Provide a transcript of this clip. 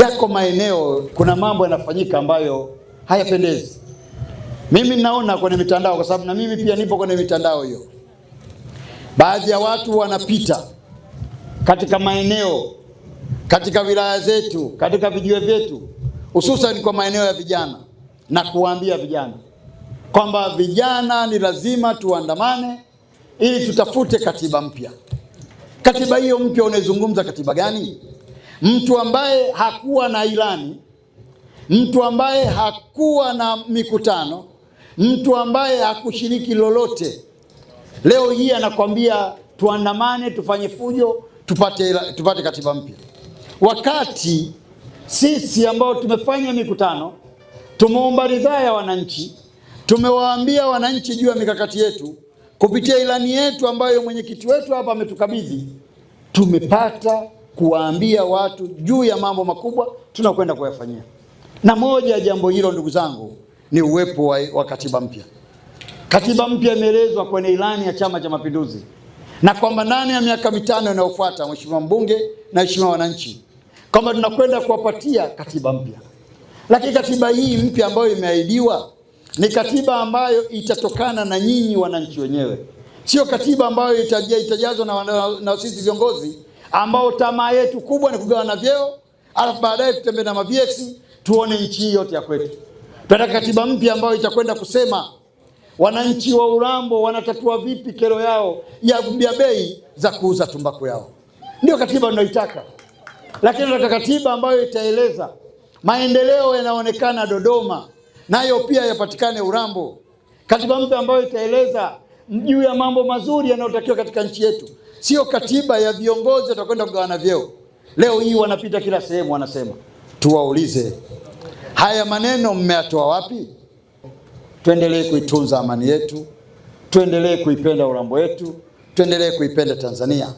Yako maeneo kuna mambo yanafanyika ambayo hayapendezi. Mimi naona kwenye mitandao, kwa sababu na mimi pia nipo kwenye mitandao hiyo, baadhi ya watu wanapita katika maeneo, katika wilaya zetu, katika vijiwe vyetu, hususan kwa maeneo ya vijana, na kuwaambia vijana kwamba vijana ni lazima tuandamane ili tutafute katiba mpya. Katiba hiyo mpya unaizungumza katiba gani? Mtu ambaye hakuwa na ilani, mtu ambaye hakuwa na mikutano, mtu ambaye hakushiriki lolote, leo hii anakwambia tuandamane, tufanye fujo, tupate katiba mpya, wakati sisi ambao tumefanya mikutano, tumeomba ridhaa ya wananchi, tumewaambia wananchi juu ya mikakati yetu kupitia ilani yetu ambayo mwenyekiti wetu hapa ametukabidhi, tumepata kuwaambia watu juu ya mambo makubwa tunakwenda kuyafanyia, na moja ya jambo hilo ndugu zangu ni uwepo wa katiba mpya. Katiba mpya imeelezwa kwenye ilani ya Chama cha Mapinduzi na kwamba ndani ya miaka 5 inayofuata, Mheshimiwa mbunge na Mheshimiwa wananchi, kwamba tunakwenda kuwapatia katiba mpya. Lakini katiba hii mpya ambayo imeahidiwa ni katiba ambayo itatokana na nyinyi wananchi wenyewe, sio katiba ambayo itajazwa na sisi viongozi ambao tamaa yetu kubwa ni kugawana vyeo, alafu baadaye tutembee na ma-VX tuone nchi hii yote ya kwetu. Tunataka katiba mpya ambayo itakwenda kusema wananchi wa Urambo wanatatua vipi kero yao ya bei za kuuza tumbaku yao. Ndio katiba tunaitaka, lakini tunataka katiba ambayo itaeleza maendeleo yanaonekana Dodoma nayo pia yapatikane Urambo. Katiba mpya ambayo itaeleza juu ya mambo mazuri yanayotakiwa katika nchi yetu, sio katiba ya viongozi watakwenda kugawana vyeo. Leo hii wanapita kila sehemu wanasema, tuwaulize haya maneno mmeyatoa wapi? Tuendelee kuitunza amani yetu, tuendelee kuipenda Urambo wetu, tuendelee kuipenda Tanzania.